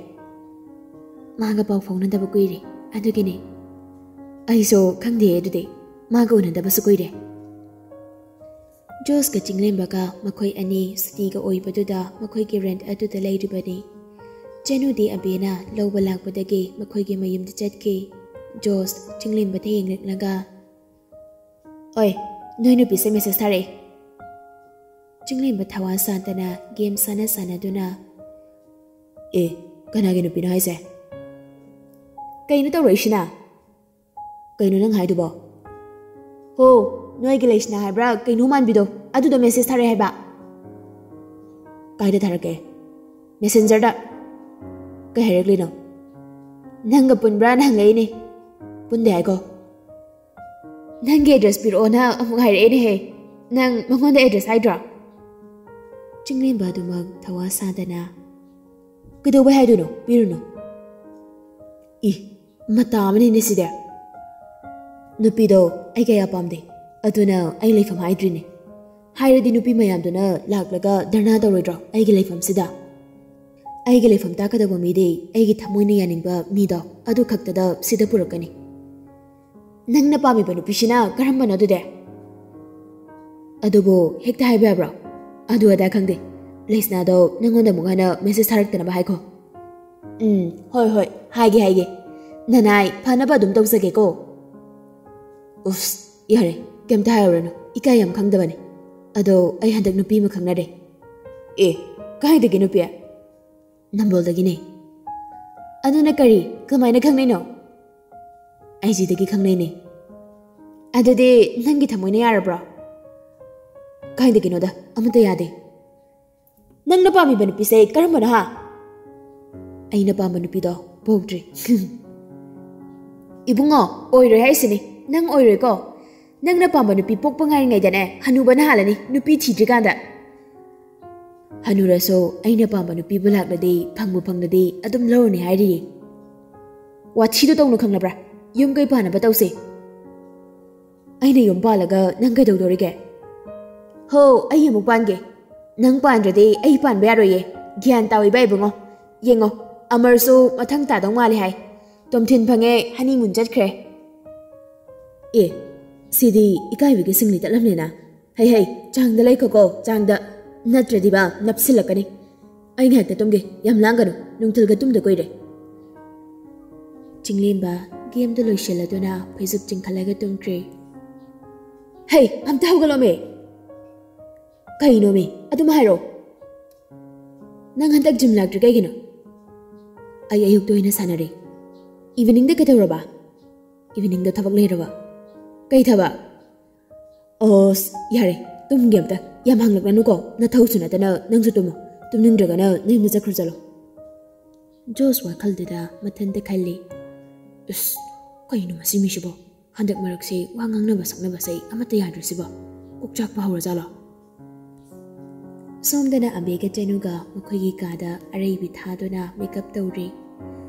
"ꯃꯥꯒ ꯄꯥꯎ ꯐꯥꯎꯅꯗꯕ ꯀꯨꯏꯔꯦ, ꯑꯗꯨꯒꯤꯅꯦ꯫" "ꯑꯩꯁꯨ ꯈꯪꯗꯦ ꯑꯗꯨꯗꯤ, ꯃꯥꯒ ꯎꯅꯗꯕꯁꯨ ꯀꯨꯏꯔꯦ꯫" ꯖꯣꯁꯀ ꯆꯤꯡꯂꯦꯝꯕꯒ ꯃꯈꯣꯏ ꯑꯅꯤ ꯁꯨꯇꯤꯒ ꯑꯣꯏꯕꯗꯨꯗ ꯃꯈꯣꯏꯒꯤ ꯔꯦꯟꯠ ꯑꯗꯨꯗ ꯂꯩꯔꯤꯕꯅꯤ꯫ ꯆꯅꯨꯗꯤ ꯑꯕꯦꯅ ꯂꯧꯕ ꯂꯥꯛꯄꯗꯒꯤ ꯃꯈꯣꯏꯒꯤ ꯃꯌꯨꯝꯗ ꯆꯠꯈꯤ꯫ ꯖꯣꯁ ꯆꯤꯡꯂꯦꯝꯕꯗ ꯌꯦꯡꯂꯛꯂꯒ, "ꯑꯣꯏ, ꯅꯣꯏ ꯅꯨꯄꯤꯁꯦ ꯃꯦꯁꯦꯖ ꯊꯥꯔꯛꯏ꯫" ꯆꯤꯡꯂꯦꯝꯕ ꯊꯋꯥ ꯁꯥꯗꯅ ꯒꯦꯝ ꯁꯥꯟꯅ ꯁꯥꯟꯅꯗꯨꯅ, "ꯑꯦ, ꯀꯅꯥꯒꯤ ꯅꯨꯄꯤꯅꯣ ꯍꯥꯏꯁꯦ? ꯀꯩꯅꯣ ꯇꯧꯔꯛꯏꯁꯤꯅ? ꯀꯩꯅꯣ ꯅꯪ ꯍꯥꯏꯗꯨꯕꯣ?" "ꯍꯣ, ꯅꯣꯏꯒꯤ ꯂꯩꯁꯅꯥ ꯍꯥꯏꯕ꯭ꯔꯥ ꯀꯩꯅꯣ ꯃꯥꯟꯕꯤꯗꯣ, ꯑꯗꯨꯗꯣ ꯃꯦꯁꯦꯖ ꯊꯥꯔꯛꯑꯦ ꯍꯥꯏꯕ꯫" "ꯀꯥꯏꯗ ꯊꯥꯔꯛꯀꯦ?" "ꯃꯦꯁꯦꯟꯖꯔꯗ꯫" "ꯀꯩ ꯍꯥꯏꯔꯛꯂꯤꯅꯣ?" "ꯅꯪꯒ ꯄꯨꯟꯕ꯭ꯔꯥꯅ ꯍꯪꯉꯛꯏꯅꯦ꯫" "ꯄꯨꯟꯗꯦ ꯍꯥꯏꯀꯣ꯫" "ꯅꯪꯒꯤ ꯑꯦꯗ꯭ꯔꯦꯁ ꯄꯤꯔꯛꯑꯣꯅ ꯑꯃꯨꯛ ꯍꯥꯏꯔꯛꯑꯦꯅꯦꯍꯦ꯫ ꯅꯪ ꯃꯉꯣꯟꯗ ꯑꯦꯗ꯭ꯔꯦꯁ ꯍꯥꯏꯗ꯭ꯔꯣ?" ꯆꯤꯡꯂꯦꯝꯕ ꯑꯗꯨꯃꯛ ꯊꯋꯥ ꯁꯥꯗꯅ, "ꯀꯩꯗꯧꯕꯩ ꯍꯥꯏꯗꯣꯏꯅꯣ? ꯄꯤꯔꯨꯅꯨ꯫" "ꯏ, ꯃꯇꯥ ꯑꯃꯅꯤꯅꯦ ꯁꯤꯗꯤ꯫ ꯅꯨꯄꯤꯗꯣ ꯑꯩ ꯀꯌꯥ ꯄꯥꯝꯗꯦ, ꯑꯗꯨꯅ ꯑꯩ ꯂꯩꯐꯝ ꯍꯥꯏꯗ꯭ꯔꯤꯅꯦ꯫ ꯍꯥꯏꯔꯗꯤ ꯅꯨꯄꯤ ꯃꯌꯥꯝꯗꯨꯅ ꯂꯥꯛꯂꯒ ꯙꯔꯅꯥ ꯇꯧꯔꯣꯏꯗ꯭ꯔꯣ ꯑꯩꯒꯤ ꯂꯩꯐꯝꯁꯤꯗ?" ꯑꯩꯒꯤ ꯂꯩꯐꯝ ꯇꯥꯛꯀꯗꯧꯕ ꯃꯤꯗꯤ ꯑꯩꯒꯤ ꯊꯃꯣꯏꯅ ꯌꯥꯅꯤꯡꯕ ꯃꯤꯗꯣ ꯑꯗꯨ ꯈꯛꯇꯗ ꯁꯤꯗ ꯄꯨꯔꯛꯀꯅꯤ꯫ ꯅꯪꯅ ꯄꯥꯝꯃꯤꯕ ꯅꯨꯄꯤꯁꯤꯅ ꯀꯔꯝꯕꯅꯣ ꯑꯗꯨꯗꯤ? ꯑꯗꯨꯕꯨ ꯍꯦꯛꯇ ꯍꯥꯏꯕ ꯌꯥꯕ꯭ꯔꯣ? ꯑꯗꯨ ꯑꯗꯥ ꯈꯪꯗꯦ꯫ ꯂꯩꯁꯅꯥꯗꯣ ꯅꯪꯉꯣꯟꯗ ꯑꯃꯨꯛ ꯍꯟꯅ ꯃꯦꯁꯦꯖ ꯊꯥꯔꯛꯇꯅꯕ ꯍꯥꯏꯈꯣ꯫ ꯎꯝ, ꯍꯣꯏ ꯍꯣꯏ, ꯍꯥꯏꯒꯦ ꯍꯥꯏꯒꯦ꯫ ꯅꯅꯥꯏ ꯐꯅꯕ ꯑꯗꯨꯝ ꯇꯧꯖꯒꯦꯀꯣ꯫ ꯎꯐ, ꯌꯥꯔꯦ, ꯀꯩꯝꯇ ꯍꯥꯏꯔꯨꯔꯅꯨ, ꯏꯀꯥꯏ ꯌꯥꯝ ꯈꯪꯗꯕꯅꯦ꯫ ꯑꯗꯣ ꯑꯩ ꯍꯟꯗꯛ ꯅꯨꯄꯤ ꯑꯃ ꯈꯪꯅꯔꯦ꯫ ꯑꯦ, ꯀꯥꯏꯗꯒꯤ ꯅꯨꯄꯤ? ꯅꯝꯕꯣꯜꯗꯒꯤꯅꯦ꯫ ꯑꯗꯨꯅ ꯀꯔꯤ? ꯀꯃꯥꯏꯅ ꯈꯪꯅꯩꯅꯣ? ꯑꯥꯏ ꯖꯤꯗꯒꯤ ꯈꯪꯅꯩꯅꯦ꯫ ꯑꯗꯨꯗꯤ ꯅꯪꯒꯤ ꯊꯃꯣꯏꯅ ꯌꯥꯔꯕ꯭ꯔꯣ? ꯀꯥꯏꯗꯒꯤꯅꯣꯗ, ꯑꯃꯠꯇ ꯌꯥꯗꯦ꯫ ꯅꯪꯅ ꯄꯥꯝꯃꯤꯕ ꯅꯨꯄꯤꯁꯦ ꯀꯔꯝꯕꯅꯣ ꯍꯥ? ꯑꯩꯅ ꯄꯥꯝꯕ ꯅꯨꯄꯤꯗꯣ ꯄꯣꯛꯇ꯭ꯔꯤ꯫ ꯏꯕꯨꯡꯉꯣ, ꯑꯣꯏꯔꯣꯏ ꯍꯥꯏꯁꯤꯅꯤ꯫ ꯅꯪ ꯑꯣꯏꯔꯣꯏꯀꯣ꯫ ꯅꯪꯅ ꯄꯥꯝꯕ ꯅꯨꯄꯤ ꯄꯣꯛꯄ ꯉꯥꯏꯔꯤꯉꯩꯗꯅꯦ, ꯍꯅꯨꯕꯅ ꯍꯥꯜꯂꯅꯤ, ꯅꯨꯄꯤ ꯊꯤꯗ꯭ꯔꯤꯀꯥꯟꯗ꯫ ꯍꯅꯨꯔꯁꯨ ꯑꯩꯅ ꯄꯥꯝꯕ ꯅꯨꯄꯤꯕꯨ ꯂꯥꯛꯂꯗꯤ, ꯐꯪꯕꯨ ꯐꯪꯂꯗꯤ ꯑꯗꯨꯝ ꯂꯧꯔꯅꯤ ꯍꯥꯏꯔꯤꯌꯦ꯫ ꯋꯥꯊꯤꯗꯣ ꯇꯧꯅꯨ ꯈꯪꯂꯕ꯭ꯔꯥ? ꯌꯨꯝ ꯀꯩ ꯄꯥꯟꯅꯕ ꯇꯧꯁꯦ꯫ ꯑꯩꯅ ꯌꯨꯝ ꯄꯥꯜꯂꯒ ꯅꯪ ꯀꯩꯗꯧꯗꯣꯔꯤꯒꯦ? ꯍꯣ, ꯑꯩ ꯑꯃꯨꯛ ꯄꯥꯟꯒꯦ꯫ ꯅꯪ ꯄꯥꯟꯗ꯭ꯔꯗꯤ ꯑꯩ ꯄꯥꯟꯕ ꯌꯥꯔꯣꯏꯌꯦ꯫ ꯒ꯭ꯌꯥꯟ ꯇꯥꯎ ꯏꯕꯥ ꯏꯕꯨꯡꯉꯣ꯫ ꯌꯦꯡꯉꯣ, ꯑꯃꯔꯁꯨ ꯃꯊꯪ ꯇꯥꯗꯧ ꯃꯥꯜꯂꯦ ꯍꯥꯏ꯫ ꯇꯣꯝꯊꯤꯟ ꯐꯪꯉꯦ, ꯍꯅꯤꯃꯨꯟ ꯆꯠꯈ꯭ꯔꯦ꯫ ꯑꯦ, ꯁꯤꯗꯤ ꯏꯀꯥꯏꯕꯒꯤ ꯁꯤꯡꯂꯤ ꯇꯠꯂꯝꯂꯦꯅ꯫ ꯍꯩ ꯍꯩ, ꯆꯥꯡꯗ ꯂꯩꯈꯣꯀꯣ, ꯆꯥꯡꯗ꯫ ꯅꯠꯇ꯭ꯔꯗꯤꯕ ꯅꯞꯁꯤꯜꯂꯛꯀꯅꯤ꯫ ꯑꯩ ꯉꯥꯏꯍꯥꯛꯇ ꯇꯨꯝꯒꯦ, ꯌꯥꯝ ꯂꯥꯡꯒꯅꯨ, ꯅꯨꯡꯊꯤꯜꯒ ꯇꯨꯝꯗ ꯀꯨꯏꯔꯦ꯫ ꯆꯤꯡꯂꯦꯝꯕ ꯒꯦꯝꯗꯨ ꯂꯣꯏꯁꯤꯜꯂꯗꯨꯅ ꯐꯩꯖꯨꯞ ꯆꯤꯡꯈꯠꯂꯒ ꯇꯨꯝꯈ꯭ꯔꯦ꯫ ꯍꯩ, ꯑꯝꯇ ꯍꯧꯒꯠꯂꯣꯃꯦ! ꯀꯩꯅꯣꯃꯦ? ꯑꯗꯨꯝ ꯍꯥꯏꯔꯣ꯫ ꯅꯪ ꯍꯟꯗꯛ ꯖꯤꯝ ꯂꯥꯛꯇ꯭ꯔꯤ ꯀꯩꯒꯤꯅꯣ? ꯑꯩ ꯑꯌꯨꯛꯇ ꯑꯣꯏꯅ ꯁꯥꯟꯅꯔꯦ꯫ ꯏꯚꯤꯅꯤꯡꯗ ꯀꯩꯗꯧꯔꯕ? ꯏꯚꯤꯅꯤꯡꯗ ꯊꯕꯛ ꯂꯩꯔꯕ? ꯀꯩ ꯊꯕꯛ? ꯑꯁ, ꯌꯥꯔꯦ, ꯇꯨꯝꯒꯦ ꯑꯝꯇ꯫ ꯌꯥꯝ ꯍꯪꯂꯛꯂꯅꯨꯀꯣ, ꯅꯊꯧꯁꯨ ꯅꯠꯇꯅ ꯅꯪꯁꯨ ꯇꯨꯝꯃꯣ꯫ ꯇꯨꯝꯅꯤꯡꯗ꯭ꯔꯒꯅ ꯅꯌꯨꯝꯗ ꯆꯠꯈ꯭ꯔꯣ ꯆꯠꯂꯣ꯫ ꯖꯣꯁ ꯋꯥꯈꯜꯗꯨꯗ ꯃꯊꯟꯇ ꯈꯜꯂꯤ, "ꯏꯁ, ꯀꯩꯅꯣ ꯃꯁꯤ ꯃꯤꯁꯤꯕꯣ? ꯍꯟꯗꯛ ꯃꯔꯛꯁꯦ ꯋꯥ ꯉꯥꯡꯅꯕ ꯁꯛꯅꯕꯁꯦ ꯑꯃꯠꯇ ꯌꯥꯗ꯭ꯔꯤꯁꯤꯕꯣ? ꯀꯣꯛ ꯆꯥꯛꯄ ꯍꯧꯔꯖꯥꯠꯂꯣ?" ꯁꯣꯝꯗꯅ ꯑꯕꯦꯒ ꯆꯅꯨꯒ ꯃꯈꯣꯏꯒꯤ ꯀꯥꯗ ꯑꯔꯩꯕꯤ ꯊꯥꯗꯨꯅ ꯃꯦꯀꯞ ꯇꯧꯔꯤ꯫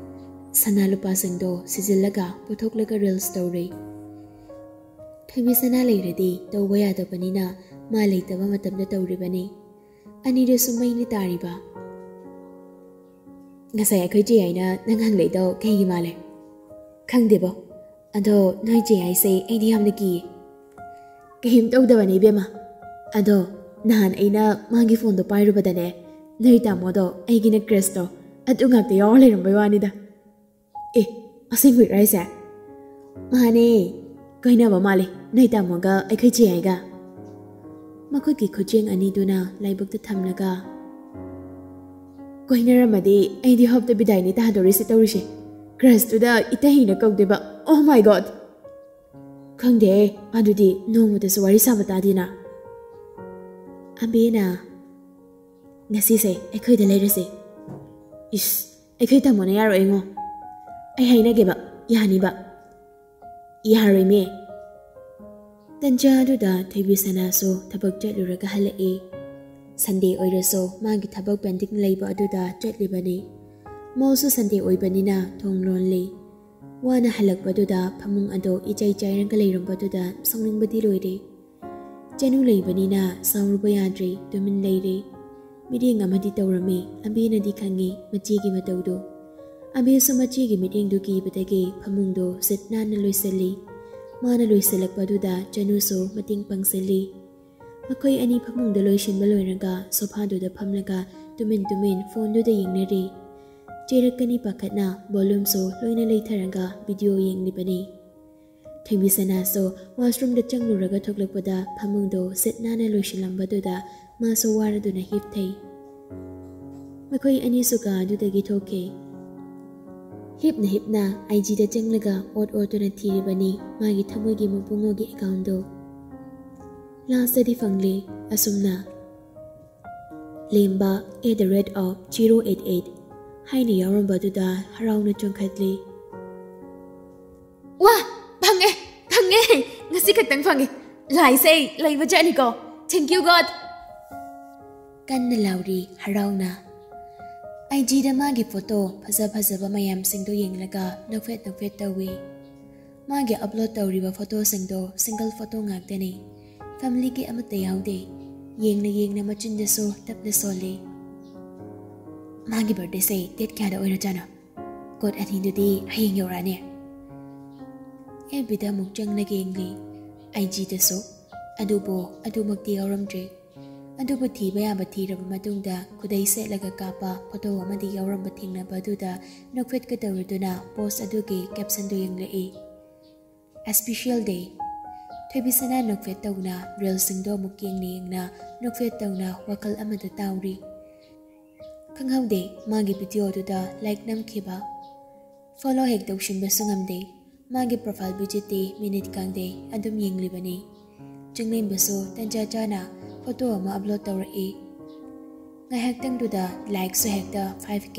ꯁꯅꯥ ꯂꯨꯄꯥꯁꯤꯡꯗꯣ ꯁꯤꯖꯤꯜꯂꯒ ꯄꯨꯊꯣꯛꯂꯒ ꯔꯤꯜꯁ ꯇꯧꯔꯤ꯫ ꯊꯣꯏꯕꯤ ꯁꯅꯥ ꯂꯩꯔꯗꯤ ꯇꯧꯕ ꯌꯥꯗꯕꯅꯤꯅ ꯃꯥ ꯂꯩꯇꯕ ꯃꯇꯝꯗ ꯇꯧꯔꯤꯕꯅꯤ꯫ ꯑꯅꯤꯗꯨꯁꯨ ꯃꯩꯅꯤ ꯇꯥꯔꯤꯕ꯫ ꯉꯁꯥꯏ ꯑꯩꯈꯣꯏ ꯆꯦ ꯌꯥꯏꯅ ꯅꯪ ꯍꯪꯂꯛꯏꯗꯣ ꯀꯩꯒꯤ ꯃꯥꯜꯂꯦ? ꯈꯪꯗꯦꯕꯣ꯫ ꯑꯗꯣ ꯅꯣꯏ ꯆꯦ ꯌꯥꯏꯁꯦ ꯑꯩꯗꯤ ꯌꯥꯝꯅ ꯀꯤꯌꯦ꯫ ꯀꯩꯝ ꯇꯧꯗꯕꯅꯦ ꯏꯕꯦꯝꯃ꯫ ꯑꯗꯣ ꯅꯍꯥꯟ ꯑꯩꯅ ꯃꯥꯒꯤ ꯐꯣꯟꯗꯣ ꯄꯥꯏꯔꯨꯕꯗꯅꯦ, ꯅꯣꯏ ꯇꯥꯃꯣꯗꯣ, ꯑꯩꯒꯤꯅ ꯀ꯭ꯔꯁꯇꯣ, ꯑꯗꯨ ꯉꯥꯛꯇ ꯌꯥꯎꯔ ꯂꯩꯔꯝꯕꯩ ꯋꯥꯅꯤꯗ꯫ ꯑꯦ, ꯑꯁꯦꯡꯕꯩꯔꯣ ꯍꯥꯏꯁꯦ? ꯃꯥꯅꯦ, ꯀꯣꯏꯅꯕ ꯃꯥꯜꯂꯦ ꯅꯣꯏ ꯇꯥꯃꯣꯒ ꯑꯩꯈꯣꯏ ꯆꯦ ꯌꯥꯏꯒ꯫ ꯃꯈꯨꯠꯀꯤ ꯈꯨꯠꯌꯦꯡ ꯑꯅꯤꯗꯨꯅ ꯂꯥꯏꯕꯛꯇ ꯊꯝꯂꯒ, ꯀꯣꯏꯅꯔꯝꯃꯗꯤ ꯑꯩꯗꯤ ꯍꯣꯞꯇ ꯕꯤꯗꯥꯏꯅꯤ ꯇꯥꯗꯣꯔꯤꯁꯦ ꯇꯧꯔꯤꯁꯦ꯫ ꯀ꯭ꯔꯁꯇꯨꯗ ꯏꯇꯩ ꯍꯩꯅ ꯀꯧꯗꯣꯏꯕ꯫ Oh my God! ꯈꯪꯗꯦ, ꯑꯗꯨꯗꯤ ꯅꯣꯡꯃꯇꯁꯨ ꯋꯥꯔꯤ ꯁꯥꯕ ꯇꯥꯗꯦꯅ꯫ ꯑꯕꯦꯅ, ꯉꯁꯤꯁꯦ ꯑꯩꯈꯣꯏꯗ ꯂꯩꯔꯁꯦ꯫ ꯏꯁ, ꯑꯩꯈꯣꯏ ꯇꯥꯃꯣꯅ ꯌꯥꯔꯣꯏꯉꯣ꯫ ꯑꯩ ꯍꯥꯏꯅꯒꯦꯕ, ꯌꯥꯅꯤꯕ꯫ ꯌꯥꯔꯣꯏꯃꯦ꯫ ꯇꯟꯖꯥ ꯑꯗꯨꯗ ꯊꯣꯏꯕꯤ ꯁꯅꯥꯁꯨ ꯊꯕꯛ ꯆꯠꯂꯨꯔꯒ ꯍꯜꯂꯛꯏ꯫ ꯁꯟꯗꯦ ꯑꯣꯏꯔꯁꯨ ꯃꯥꯒꯤ ꯊꯕꯛ ꯄꯦꯟꯗꯤꯡ ꯂꯩꯕ ꯑꯗꯨꯗ ꯆꯠꯂꯤꯕꯅꯤ꯫ ꯃꯣꯜꯁꯨ ꯁꯟꯗꯦ ꯑꯣꯏꯕꯅꯤꯅ ꯊꯣꯡ ꯂꯣꯜꯂꯤ꯫ ꯋꯥꯅ ꯍꯜꯂꯛꯄꯗꯨꯗ ꯐꯃꯨꯡ ꯑꯗꯣ ꯏꯆꯥꯏ ꯆꯥꯏꯔꯒ ꯂꯩꯔꯝꯕꯗꯨꯗ ꯁꯥꯎꯅꯤꯡꯕꯗꯤ ꯂꯣꯏꯔꯦ꯫ ꯆꯅꯨ ꯂꯩꯕꯅꯤꯅ ꯁꯥꯎꯔꯨꯕ ꯌꯥꯗ꯭ꯔꯦ, ꯇꯨꯃꯤꯟ ꯂꯩꯔꯦ꯫ ꯃꯤꯠꯌꯦꯡ ꯑꯃꯗꯤ ꯇꯧꯔꯝꯃꯤ, ꯑꯕꯦꯅꯗꯤ ꯈꯪꯉꯤ ꯃꯆꯦꯒꯤ ꯃꯇꯧꯗꯣ꯫ ꯑꯕꯦꯁꯨ ꯃꯆꯦꯒꯤ ꯃꯤꯠꯌꯦꯡꯗꯨ ꯀꯤꯕꯗꯒꯤ ꯐꯃꯨꯡꯗꯣ ꯁꯤꯠ ꯅꯥꯟꯅ ꯂꯣꯏꯁꯤꯜꯂꯤ꯫ ꯃꯥꯅ ꯂꯣꯏꯁꯤꯜꯂꯛꯄꯗꯨꯗ ꯆꯅꯨꯁꯨ ꯃꯇꯦꯡ ꯄꯥꯡꯁꯤꯜꯂꯤ꯫ ꯃꯈꯣꯏ ꯑꯅꯤ ꯐꯃꯨꯡꯗ ꯂꯣꯏꯁꯤꯟꯕ ꯂꯣꯏꯔꯒ ꯁꯣꯐꯥꯗꯨꯗ ꯐꯝꯂꯒ ꯇꯨꯃꯤꯟ ꯇꯨꯃꯤꯟ ꯐꯣꯟꯗꯨꯗ ꯌꯦꯡꯅꯔꯤ꯫ ꯆꯦꯔꯛꯀꯅꯤ ꯄꯥꯈꯠꯅ ꯚꯣꯂꯨꯝꯁꯨ ꯂꯣꯏꯅ ꯂꯩꯊꯔꯒ ꯚꯤꯗꯤꯑꯣ ꯌꯦꯡꯂꯤꯕꯅꯤ꯫ ꯊꯣꯏꯕꯤ ꯁꯅꯥꯁꯨ ꯋꯥꯁꯔꯨꯝꯗ ꯆꯪꯂꯨꯔꯒ ꯊꯣꯛꯂꯛꯄꯗ ꯐꯃꯨꯡꯗꯣ ꯁꯤꯠ ꯅꯥꯟꯅ ꯂꯣꯏꯁꯤꯜꯂꯝꯕꯗꯨꯗ ꯃꯥꯁꯨ ꯋꯥꯔꯗꯨꯅ ꯍꯤꯞꯊꯩ꯫ ꯃꯈꯣꯏ ꯑꯅꯤꯁꯨ ꯀꯥ ꯑꯗꯨꯗꯒꯤ ꯊꯣꯛꯈꯤ꯫ ꯍꯤꯞꯅ ꯍꯤꯞꯅ ꯑꯥꯏꯖꯤꯗ ꯆꯪꯂꯒ ꯑꯣꯠ ꯑꯣꯠꯇꯨꯅ ꯊꯤꯔꯤꯕꯅꯤ ꯃꯥꯒꯤ ꯊꯃꯣꯏꯒꯤ ꯃꯕꯨꯡꯉꯣꯒꯤ ꯑꯦꯀꯥꯎꯟꯗꯣ꯫ ꯂꯥꯁꯇꯗꯤ ꯐꯪꯂꯦ ꯑꯁꯨꯝꯅ, ꯂꯦꯝꯕ at the rate of zero eight eight ꯍꯥꯏꯅ ꯌꯥꯎꯔꯝꯕꯗꯨꯗ ꯍꯔꯥꯎꯅ ꯆꯣꯡꯈꯠꯂꯤ꯫ ꯋꯥ! ꯐꯪꯉꯦ! ꯐꯪꯉꯦ! ꯉꯁꯤ ꯈꯛꯇꯪ ꯐꯪꯉꯦ! ꯂꯥꯏꯁꯦ ꯂꯩꯕ ꯖꯥꯠꯅꯤꯀꯣ! Thank you, God! ꯀꯟꯅ ꯂꯥꯎꯔꯤ ꯍꯔꯥꯎꯅ꯫ ꯑꯥꯏꯖꯤꯗ ꯃꯥꯒꯤ ꯐꯣꯇꯣ ꯐꯖ ꯐꯖꯕ ꯃꯌꯥꯝꯁꯤꯡꯗꯨ ꯌꯦꯡꯂꯒ ꯅꯣꯛꯐꯦꯠ ꯅꯣꯛꯐꯦꯠ ꯇꯧꯏ꯫ ꯃꯥꯒꯤ ꯑꯞꯂꯣꯗ ꯇꯧꯔꯤꯕ ꯐꯣꯇꯣꯁꯤꯡꯗꯣ ꯁꯤꯡꯒꯜ ꯐꯣꯇꯣ ꯉꯥꯛꯇꯅꯤ꯫ ꯐꯦꯃꯤꯂꯤꯒꯤ ꯑꯃꯠꯇ ꯌꯥꯎꯗꯦ꯫ ꯌꯦꯡꯅ ꯌꯦꯡꯅ ꯃꯆꯤꯟꯗꯁꯨ ꯇꯞꯅ ꯁꯣꯜꯂꯤ꯫ ꯃꯥꯒꯤ ꯕꯥꯔꯗꯦꯁꯦ ꯗꯦꯠ ꯀꯌꯥꯗ ꯑꯣꯏꯔꯖꯥꯠꯅꯣ? ꯀꯣꯠ ꯑꯅꯤꯗꯨꯗꯤ ꯍꯌꯦꯡ ꯌꯧꯔꯛꯑꯅꯤ꯫ ꯑꯦꯐ ꯕꯤꯗ ꯑꯃꯨꯛ ꯆꯪꯂꯒ ꯌꯦꯡꯂꯤ, ꯑꯥꯏ ꯖꯤꯗꯁꯨ꯫ ꯑꯗꯨꯕꯨ ꯑꯗꯨꯃꯛꯇꯤ ꯌꯥꯎꯔꯝꯗ꯭ꯔꯦ꯫ ꯑꯗꯨꯕꯨ ꯊꯤꯕ ꯌꯥꯕ ꯊꯤꯔꯕ ꯃꯇꯨꯡꯗ ꯈꯨꯗꯩ ꯁꯦꯠꯂꯒ ꯀꯥꯞꯄ ꯐꯣꯇꯣ ꯑꯃꯗꯤ ꯌꯥꯎꯔꯝꯕ ꯊꯦꯡꯅꯕ ꯑꯗꯨꯗ ꯅꯣꯛꯐꯦꯠꯀ ꯇꯧꯔꯗꯨꯅ ꯄꯣꯁ ꯑꯗꯨꯒꯤ ꯀꯦꯞꯁꯟꯗꯨ ꯌꯦꯡꯂꯛꯏ꯫ A special day꯫ ꯊꯣꯏꯕꯤꯁꯅꯥ ꯅꯣꯛꯐꯦꯠ ꯇꯧꯅ ꯔꯤꯜꯁꯤꯡꯗꯣ ꯑꯃꯨꯛ ꯌꯦꯡꯅ ꯌꯦꯡꯅ ꯅꯣꯛꯐꯦꯠ ꯇꯧꯅ ꯋꯥꯈꯜ ꯑꯃꯗ ꯇꯥꯎꯔꯤ꯫ ꯈꯪꯍꯧꯗꯦ ꯃꯥꯒꯤ ꯚꯤꯗꯤꯑꯣꯗꯨꯗ ꯂꯥꯏꯛ ꯅꯝꯈꯤꯕ꯫ ꯐꯣꯂꯣ ꯍꯦꯛ ꯇꯧꯁꯤꯟꯕꯁꯨ ꯉꯝꯗꯦ꯫ ꯃꯥꯒꯤ ꯄ꯭ꯔꯣꯐꯥꯏꯜ ꯚꯤꯖꯤꯠꯇꯤ ꯃꯤꯅꯤꯠ ꯀꯥꯡꯗꯦ ꯑꯗꯨꯝ ꯌꯦꯡꯂꯤꯕꯅꯤ꯫ ꯆꯤꯡꯂꯦꯝꯕꯁꯨ ꯇꯟꯖꯥ ꯆꯥꯅ ꯐꯣꯇꯣ ꯑꯃ ꯑꯞꯂꯣꯗ ꯇꯧꯔꯛꯏ꯫ ꯉꯥꯏꯍꯥꯛꯇꯪꯗꯨꯗ ꯂꯥꯏꯛꯁꯨ ꯍꯦꯛꯇ five K,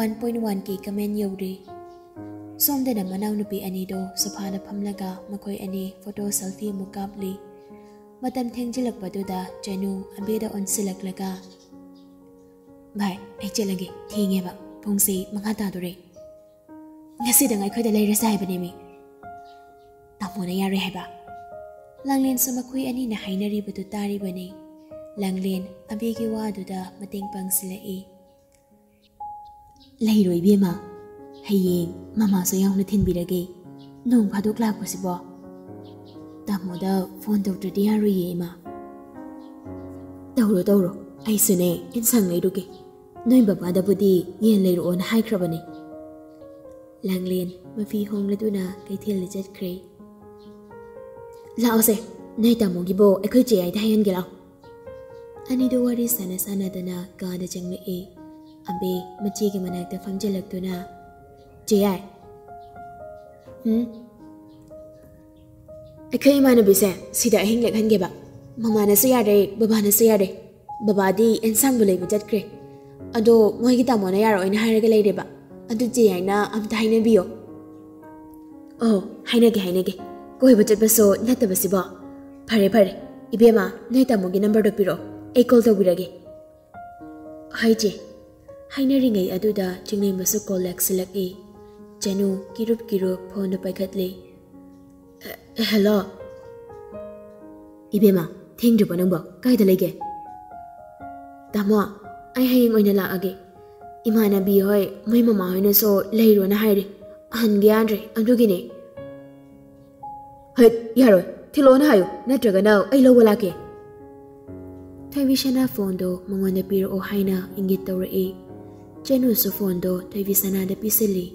one point one K ꯀꯃꯦꯟ ꯌꯧꯔꯤ꯫ ꯁꯣꯝꯗꯅ ꯃꯅꯥꯎꯅꯨꯄꯤ ꯑꯅꯤꯗꯣ ꯁꯣꯐꯥꯗ ꯐꯝꯂꯒ ꯃꯈꯣꯏ ꯑꯅꯤ ꯐꯣꯇꯣ ꯁꯦꯜꯐꯤ ꯑꯃꯨꯛ ꯀꯥꯞꯂꯤ꯫ ꯃꯇꯝ ꯊꯦꯡꯖꯤꯜꯂꯛꯄꯗꯨꯗ ꯆꯅꯨ ꯑꯕꯦꯗ ꯑꯣꯟꯁꯤꯜꯂꯛꯂꯒ, "ꯚꯥꯏ, ꯑꯩ ꯆꯠꯂꯒꯦ, ꯊꯦꯡꯉꯦꯕ, ꯄꯨꯡꯁꯦ ꯃꯉꯥ ꯇꯥꯗꯣꯔꯦ꯫ ꯉꯁꯤꯗꯪ ꯑꯩꯈꯣꯏꯗ ꯂꯩꯔꯁꯦ ꯍꯥꯏꯕꯅꯦꯃꯤ꯫ ꯇꯥꯃꯣꯅ ꯌꯥꯔꯣꯏ ꯍꯥꯏꯕ?" ꯂꯥꯡꯂꯦꯟꯁꯨ ꯃꯈꯣꯏ ꯑꯅꯤꯅ ꯍꯥꯏꯅꯔꯤꯕꯗꯨ ꯇꯥꯔꯤꯕꯅꯤ꯫ ꯂꯥꯡꯂꯦꯟ ꯑꯕꯦꯒꯤ ꯋꯥꯗꯨꯗ ꯃꯇꯦꯡ ꯄꯥꯡꯁꯤꯜꯂꯛꯏ꯫ "ꯂꯩꯔꯣꯏ ꯏꯕꯦꯝꯃ, ꯍꯌꯦꯡ ꯃꯃꯥꯁꯨ ꯌꯥꯎꯅ ꯊꯤꯟꯕꯤꯔꯒꯦ꯫ ꯅꯣꯡ ꯐꯥꯗꯣꯛ ꯂꯥꯛꯄꯁꯤꯕꯣ꯫ ꯇꯥꯃꯣꯗ ꯐꯣꯟ ꯇꯧꯗ꯭ꯔꯗꯤ ꯌꯥꯔꯣꯏꯌꯦ ꯏꯃꯥ꯫" "ꯇꯧꯔꯣ ꯇꯧꯔꯣ, ꯑꯩꯁꯨꯅꯦ ꯏꯟꯁꯥꯡ ꯂꯩꯔꯨꯒꯦ꯫ ꯅꯣꯏ ꯕꯕꯥꯗꯕꯨꯗꯤ ꯌꯦꯟ ꯂꯩꯔꯛꯑꯣꯅ ꯍꯥꯏꯈ꯭ꯔꯕꯅꯦ꯫" ꯂꯥꯡꯂꯦꯟ ꯃꯐꯤ ꯍꯣꯡꯂꯗꯨꯅ ꯀꯩꯊꯦꯜꯗ ꯆꯠꯈ꯭ꯔꯦ꯫ "ꯂꯥꯛꯑꯣꯁꯦ, ꯅꯣꯏ ꯇꯥꯃꯣꯒꯤꯕꯣ ꯑꯩꯈꯣꯏ ꯆꯦ ꯌꯥꯏꯗ ꯍꯥꯏꯍꯟꯒꯦ ꯂꯥꯛꯑꯣ꯫" ꯑꯅꯤꯗꯨ ꯋꯥꯔꯤ ꯁꯥꯟꯅ ꯁꯥꯟꯅꯗꯅ ꯀꯥꯗ ꯆꯪꯂꯛꯑꯦ꯫ ꯑꯕꯦ ꯃꯆꯦꯒꯤ ꯃꯅꯥꯛꯇ ꯐꯝꯖꯤꯜꯂꯛꯇꯨꯅ, "ꯆꯦ ꯌꯥꯏ꯫" "ꯎꯝ?" "ꯑꯩꯈꯣꯏ ꯏꯃꯥꯟꯅꯕꯤꯁꯦ ꯁꯤꯗ ꯑꯍꯤꯡ ꯂꯦꯛꯍꯟꯒꯦꯕ꯫ ꯃꯃꯥꯅꯁꯨ ꯌꯥꯔꯦ, ꯕꯕꯥꯅꯁꯨ ꯌꯥꯔꯦ꯫ ꯕꯕꯥꯗꯤ ꯑꯦꯟꯁꯥꯡꯕꯨ ꯂꯩꯕ ꯆꯠꯈ꯭ꯔꯦ꯫ ꯑꯗꯣ ꯃꯣꯏꯒꯤ ꯇꯥꯃꯣꯅ ꯌꯥꯔꯛꯑꯣꯏꯅ ꯍꯥꯏꯔꯒ ꯂꯩꯔꯦꯕ꯫ ꯑꯗꯨ ꯆꯦ ꯌꯥꯏꯅ ꯑꯝꯇ ꯍꯥꯏꯅꯕꯤꯌꯣ꯫" "ꯑꯣ, ꯍꯥꯏꯅꯒꯦ, ꯍꯥꯏꯅꯒꯦ꯫ ꯀꯣꯏꯕ ꯆꯠꯄꯁꯨ ꯅꯠꯇꯕꯁꯤꯕꯣ꯫ ꯐꯔꯦ, ꯐꯔꯦ꯫ ꯏꯕꯦꯝꯃ, ꯅꯣꯏ ꯇꯥꯃꯣꯒꯤ ꯅꯝꯕꯔꯗꯣ ꯄꯤꯔꯛꯑꯣ꯫ ꯑꯩ ꯀꯣꯜ ꯇꯧꯕꯤꯔꯒꯦ꯫" "ꯍꯣꯏ, ꯆꯦ꯫" ꯍꯥꯏꯅꯔꯤꯉꯩ ꯑꯗꯨꯗ ꯆꯤꯡꯂꯦꯝꯕꯁꯨ ꯀꯣꯜ ꯂꯥꯛꯁꯤꯜꯂꯛꯏ꯫ ꯆꯅꯨ ꯀꯤꯔꯨꯞ ꯀꯤꯔꯨꯞ ꯐꯣꯟꯗꯨ ꯄꯥꯏꯈꯠꯂꯤ꯫ "ꯑ, ꯍꯦꯜꯂꯣ꯫" "ꯏꯕꯦꯝꯃ, ꯊꯦꯡꯗ꯭ꯔꯤꯕꯣ ꯅꯪꯕꯣ? ꯀꯥꯏꯗ ꯂꯩꯒꯦ?" "ꯇꯥꯃꯣ, ꯑꯩ ꯍꯌꯦꯡ ꯑꯣꯏꯅ ꯂꯥꯛꯑꯒꯦ꯫ ꯏꯃꯥꯟꯅꯕꯤ ꯍꯣꯏ, ꯃꯣꯏ ꯃꯃꯥ ꯍꯣꯏꯅꯁꯨ ꯂꯩꯔꯣꯅ ꯍꯥꯏꯔꯤ꯫ ꯑꯍꯟꯒꯤ ꯌꯥꯗ꯭ꯔꯦ, ꯑꯗꯨꯒꯤꯅꯦ꯫ ꯍꯠ, ꯌꯥꯔꯣꯏ, ꯊꯤꯜꯂꯛꯑꯣꯅ ꯍꯥꯏꯌꯨ, ꯅꯠꯇ꯭ꯔꯒꯅ ꯑꯩ ꯂꯧꯕ ꯂꯥꯛꯀꯦ꯫ ꯊꯣꯏꯕꯤꯁꯅꯥ ꯐꯣꯟꯗꯣ ꯃꯉꯣꯟꯗ ꯄꯤꯔꯛꯑꯣ ꯍꯥꯏꯅ ꯏꯪꯒꯤꯠ ꯇꯧꯔꯛꯏ꯫ ꯆꯦꯅꯨꯁꯨ ꯐꯣꯟꯗꯣ ꯊꯣꯏꯕꯤꯁꯅꯥꯗ ꯄꯤꯁꯤꯜꯂꯤ꯫